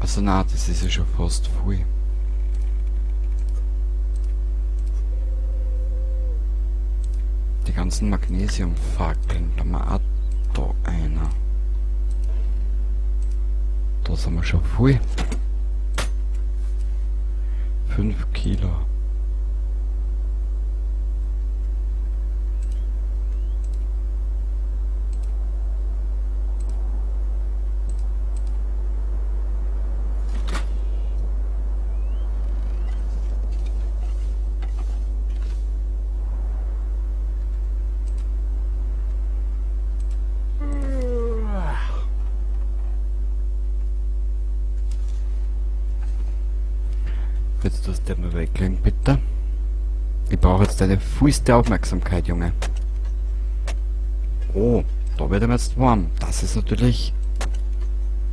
Also na, das ist ja schon fast voll. Die ganzen Magnesiumfackeln, da haben wir auch da einer. Da sind wir schon voll. 5 Kilo. Jetzt das der mal weglegen, bitte. Ich brauche jetzt deine vollste Aufmerksamkeit, Junge. Oh, da wird er mir jetzt warm. Das ist natürlich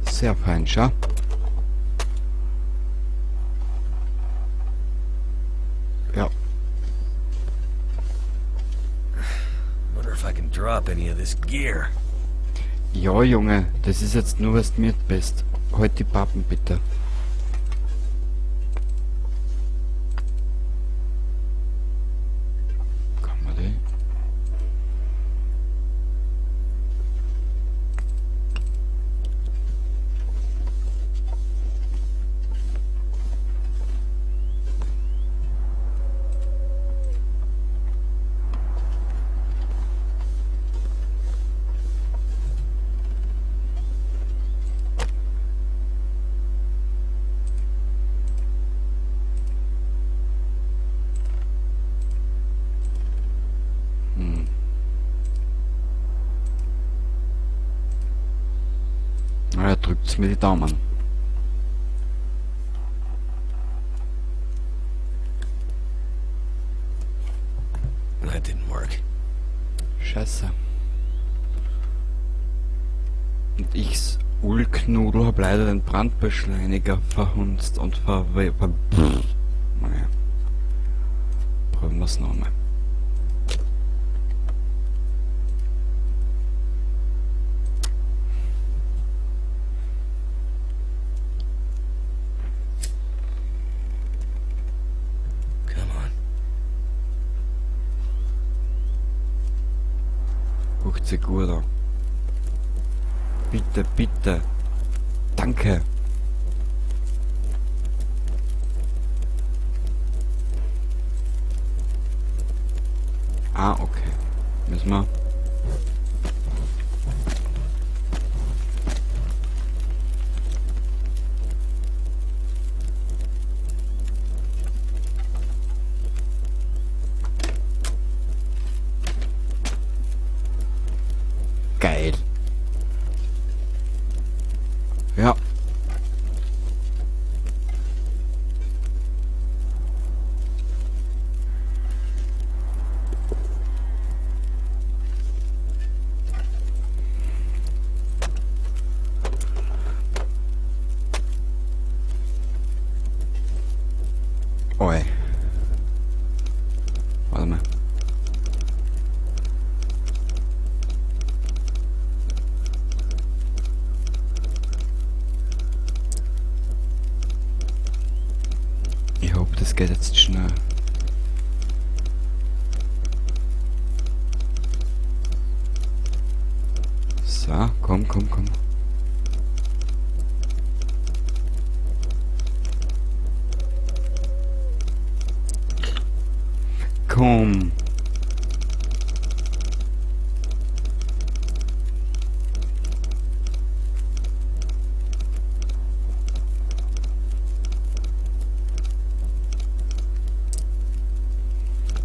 sehr fein, schau. Ja. Wonder if I can drop any of this gear. Ja, Junge, das ist jetzt nur, was du mir bist. Halt die Pappen, bitte. Kann man die? Na, drückt's mir die Daumen. That didn't work. Scheiße. Und ich's Ulknudel hab leider den Brandbeschleuniger verhunzt und naja. Probieren wir's nochmal. Guckt gut an. Bitte, bitte. Danke. Ah, okay. Müssen wir... Geil. Ja. Oi. Warte mal. Ich hoffe, das geht jetzt schnell. So, komm, komm, komm. Komm.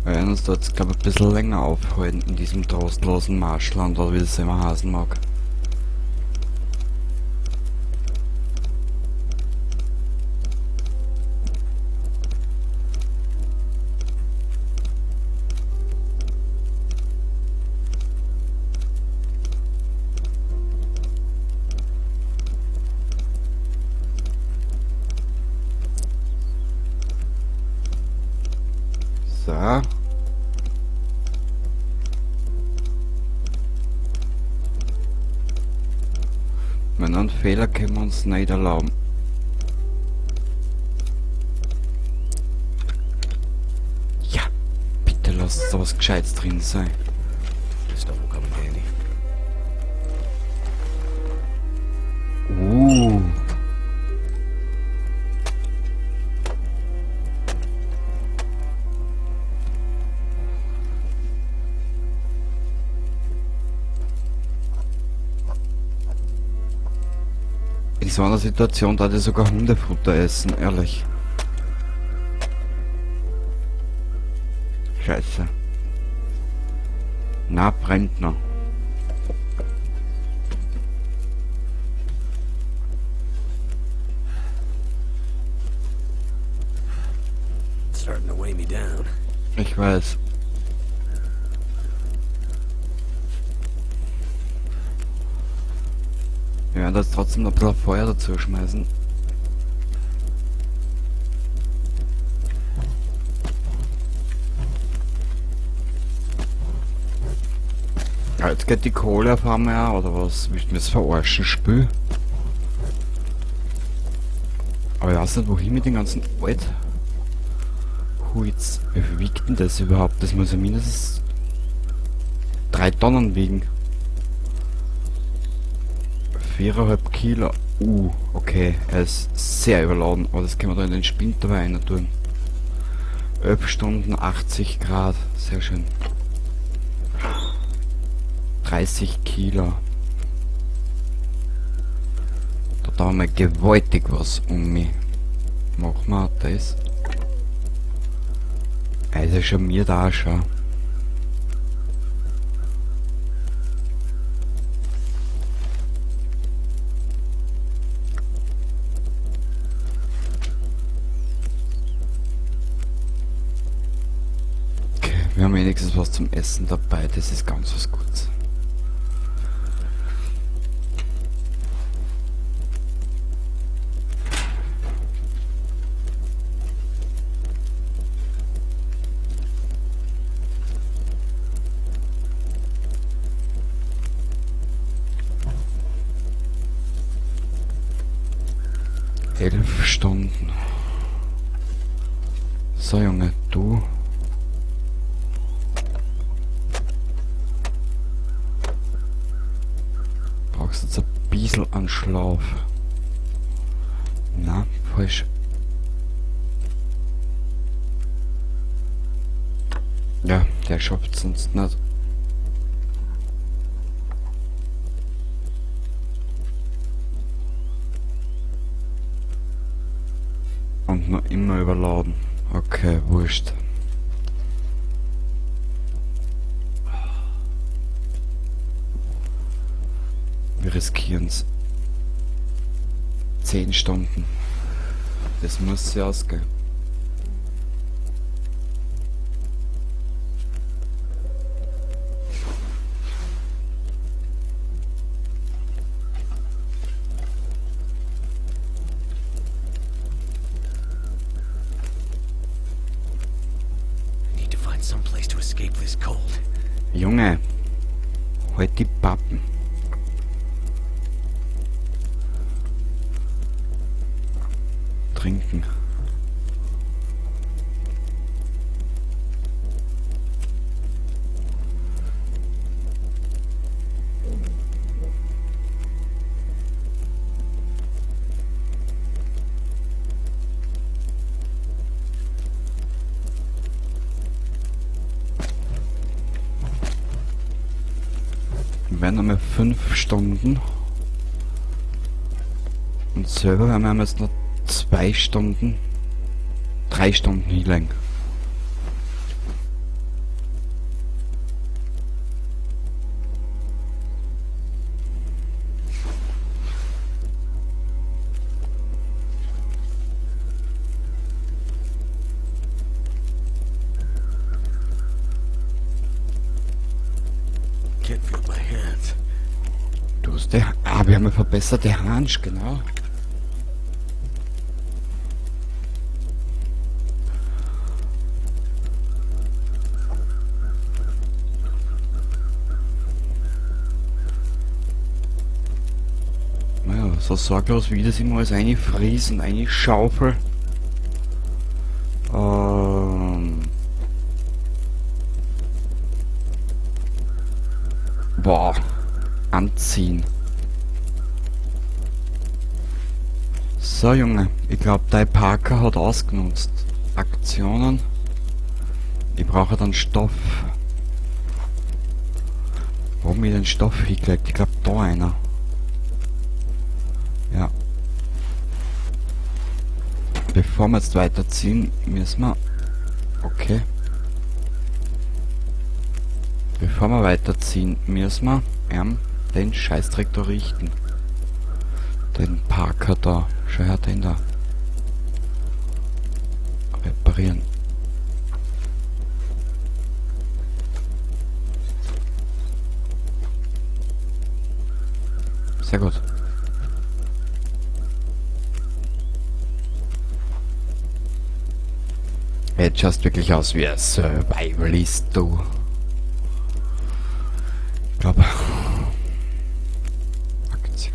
Wir werden uns dort, glaub ich, ein bisschen länger aufhalten in diesem trostlosen Marschland, oder wie das immer heißen mag. So. Wenn einen Fehler können wir uns nicht erlauben. da was Gescheites drin sein. This stuff will come in handy. In so einer Situation da die sogar Hundefutter essen, ehrlich. Scheiße. Na, brennt noch. Starting to weigh me down. Ich weiß. Wir werden das trotzdem noch ein bisschen Feuer dazu schmeißen. Ja, jetzt geht die Kohle auf einmal auch, oder was? Willst du mich jetzt verarschen, Spül? Aber ich weiß nicht, wohin mit den ganzen Alt. Holz. Wie viel wiegt denn das überhaupt? Das muss ja mindestens 3 Tonnen wiegen. 4,5 Kilo. Okay. Er ist sehr überladen, aber das können wir da in den Spind dabei rein tun. 11 Stunden, 80 Grad. Sehr schön. 30 Kilo. Da tun wir gewaltig was um mich. Machen wir das. Er ist ja schon mir da, schau. Okay, wir haben wenigstens was zum Essen dabei, das ist ganz was Gutes. 11 Stunden. So, Junge, du. Brauchst jetzt ein bisschen an Schlaf. Na, falsch. Ja, der schafft sonst nicht. Und noch immer überladen. Okay, wurscht. Wir riskieren's. 10 Stunden. Das muss sich ausgehen. Someplace to escape this cold. Junge, halt die Pappen. Trinken. Wir werden nochmal 5 Stunden. Und selber werden wir jetzt noch 2 Stunden, 3 Stunden hinlegen. Can't feel my hands. Du hast der, wir haben eine verbesserte Hand, genau. Naja, so sorglos wie das immer alles reinfriesen und einschaufel. weiterziehen. So Junge, ich glaube, dein Parker hat ausgenutzt. Aktionen. Ich brauche dann Stoff. Wo hab ich den Stoff hingelegt? Ich glaube, da einer. Ja. Bevor wir jetzt weiterziehen, müssen wir... Okay. Bevor wir weiterziehen, müssen wir den Scheißdreck da richten. Den Parker da. Schau her, den da. Reparieren. Sehr gut. Jetzt schaust wirklich aus wie ein Survivalist, du. Ich glaube. Aktion.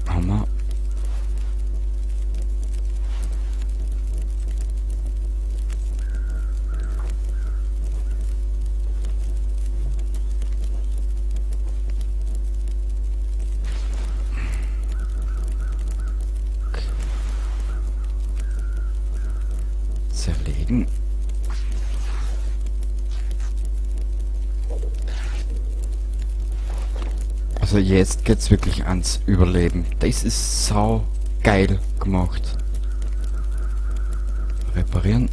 Haben wir. Zerlegen. Also jetzt geht's wirklich ans Überleben. Das ist sau geil gemacht. Reparieren.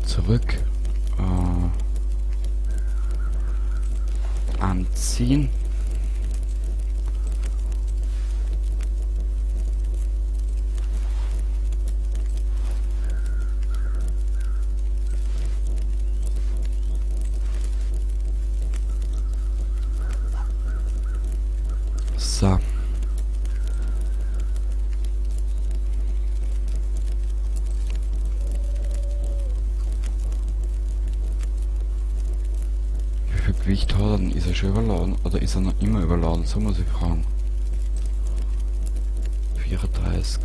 Zurück. Anziehen. So. Wie viel Gewicht hat er denn? Ist er schon überladen? Oder ist er noch immer überladen? So muss ich fragen. 34.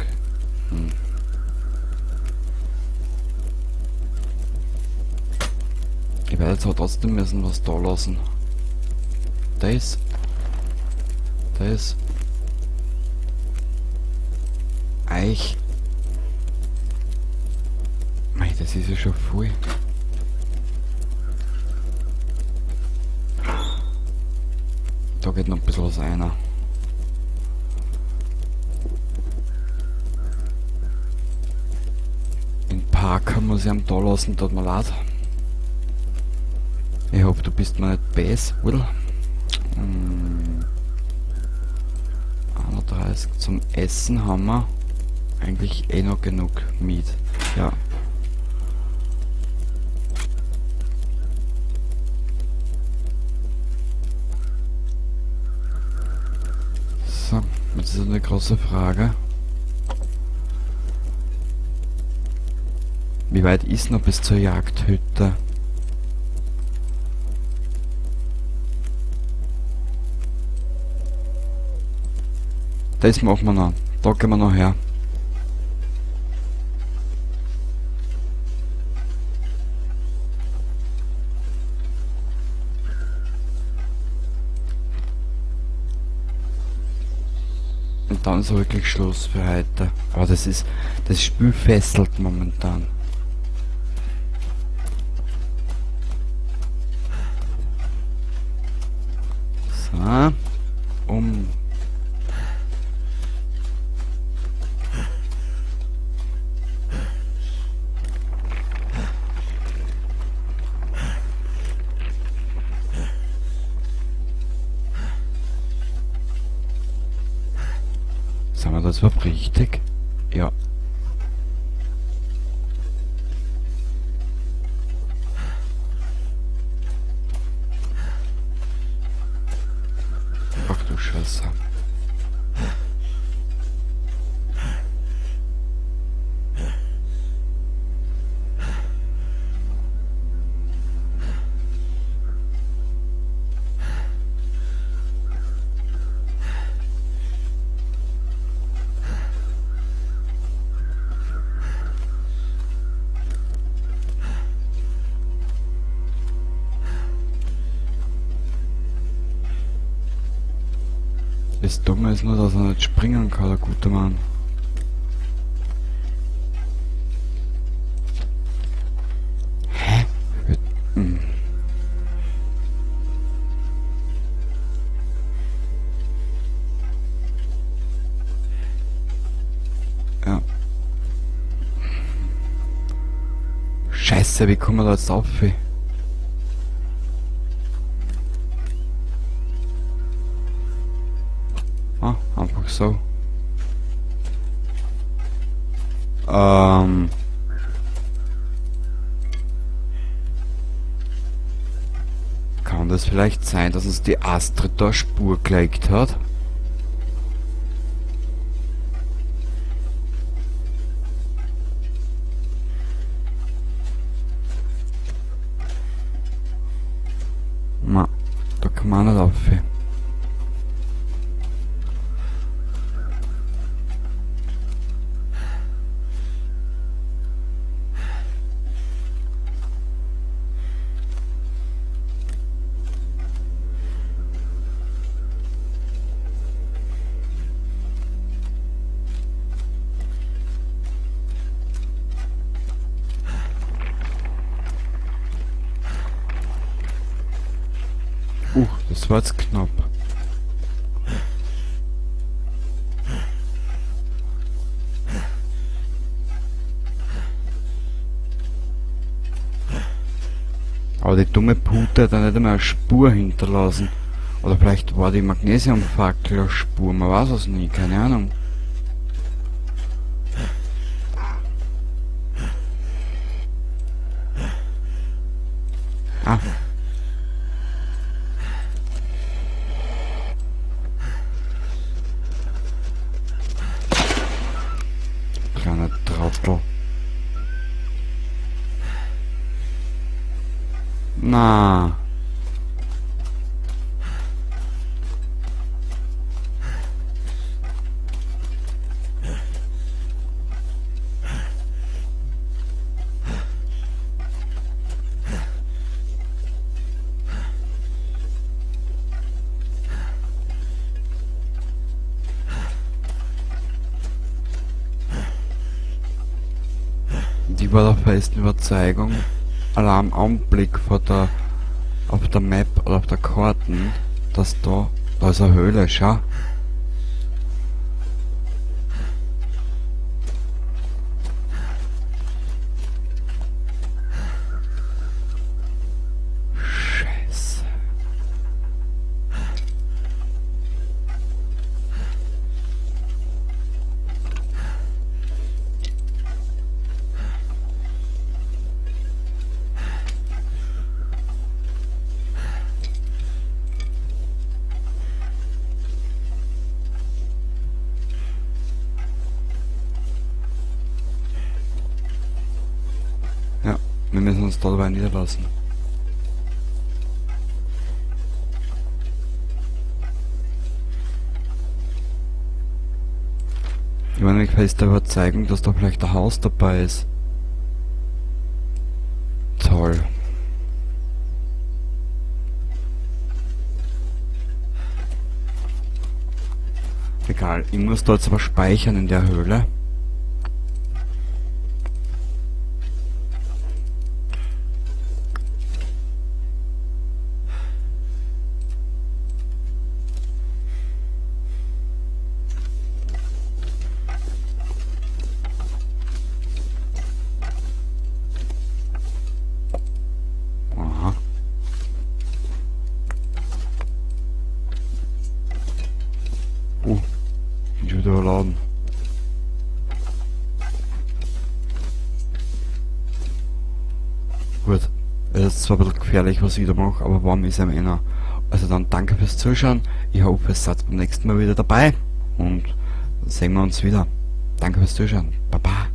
Ich werde jetzt aber trotzdem müssen was da lassen. Das. Das. Eich. Mei, das ist ja schon voll. Da geht noch ein bisschen was einer. Den Parker muss ich am da lassen, tut mir leid. Ich hoffe, du bist mir nicht böse, oder? 31 zum Essen haben wir eigentlich eh noch genug mit. Ja. So, jetzt ist eine große Frage. Wie weit ist noch bis zur Jagdhütte? Das machen wir noch. Da gehen wir noch her. Und dann ist wirklich Schluss für heute. Aber das Spiel fesselt momentan. So. Sagen wir das überhaupt richtig? Ja. Ach du Scheiße. Das Dumme ist nur, dass er nicht springen kann, der gute Mann. Hä? Ja. Scheiße, wie kommen wir da jetzt auf? Ah, einfach so. Kann das vielleicht sein, dass uns die Astrid da Spur gelegt hat? Na, da kann man nicht auf. Das war jetzt knapp. Aber die dumme Pute hat da nicht einmal eine Spur hinterlassen. Oder vielleicht war die Magnesiumfackel eine Spur, man weiß es nie, keine Ahnung. Ah. Kleiner Trottel. Na. Die war der festen Überzeugung, allein am Anblick von der, auf der Map oder auf der Karten, dass da ist eine Höhle, schau. Scheiße. Ja, wir müssen uns da dabei niederlassen. Ich war nämlich fest der Überzeugung, dass da vielleicht ein Haus dabei ist. Toll. Egal, ich muss da jetzt aber speichern in der Höhle. Aha. Bin schon wieder überladen. Gut, es ist zwar ein bisschen gefährlich, was ich da mache, aber warm ist einem einer. Also dann danke fürs Zuschauen. Ich hoffe, ihr seid beim nächsten Mal wieder dabei und dann sehen wir uns wieder. Danke fürs Zuschauen. Baba.